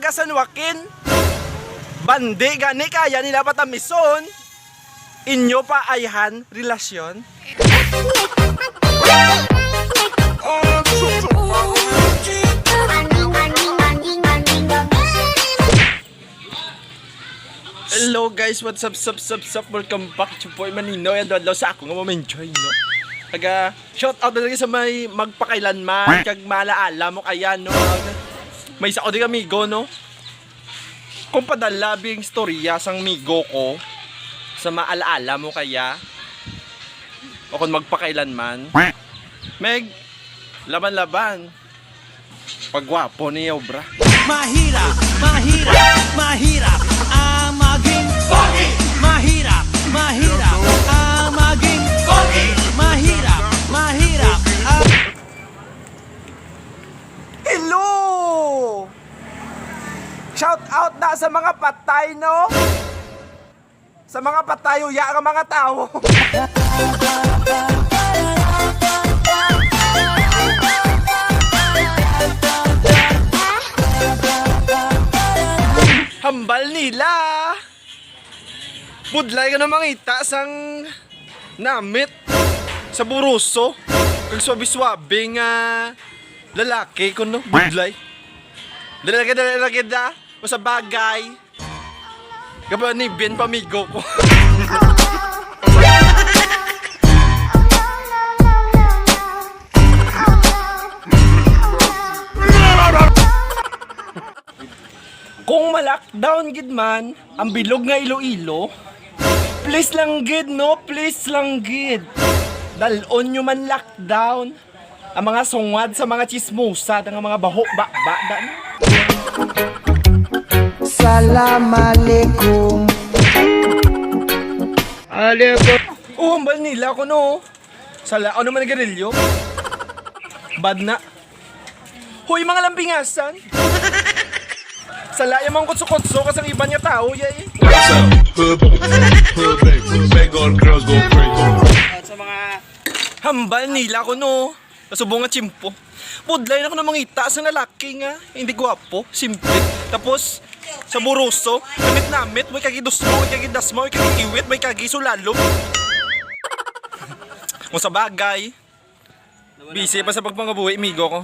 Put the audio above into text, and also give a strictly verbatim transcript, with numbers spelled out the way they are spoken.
San Joaquin. Bandi gani kaya nila patamison inyo pa ayhan relasyon. Hello guys, what's up, sup, sup, sup? Welcome back to Boy Manino. Yan, adlaw sa ako nga mo enjoy, no? Taga, shout out na lagi sa may magpakailanman, kag maalaala mo kaya, no? May isa ko di amigo, no? Kung padala bing storya sang migo ko sa maalaala mo kaya, o kung magpakailanman, Meg, laban-laban. Pagwapo niya, obra. Mahirap, mahirap, mahirap ang maging pogi. Mahirap, mahirap ang maging pogi. Mahirap, mahirap ang... Hello! Shout out na sa mga patay, no? Sa mga patay, uya nga mga tawo. Hambal nila. Budlay ka na mangita sang namit, saburoso, kag swabe-swabe nga lalaki, kuno, budlay. Dali lagi, dali lagi da. Sa bagay. Kapag ni Ben, pamigo ko. Kung ma-lockdown gid man ang bilog nga Iloilo, please lang gid, no? Please lang gid. Dalon nyo man lockdown ang mga sungad sa mga chismosa, ang mga baho, ba, ba, da, no? Salam alaikum. Oh, hambal nila ko, no? Sala, ano man ang garilyo? Bad na. Hoy, mga lambingasan! Sala yung mga kutso-kutso ka sang iban nga tao, yay! What's up? Hood, hood, big, big old girls go crazy. Sa mga hambal nila ko, no? Kasubong nga tsimpo. Budlay na ko na mangita sa lalaki nga hindi gwapo, simple. Tapos, saburoso, namit-namit, may kagidusmo, may kagidasma, may kagiiwit, may kagisulalom. Kung sa bagay, busy pa sa pagpangabuhi, amigo ko.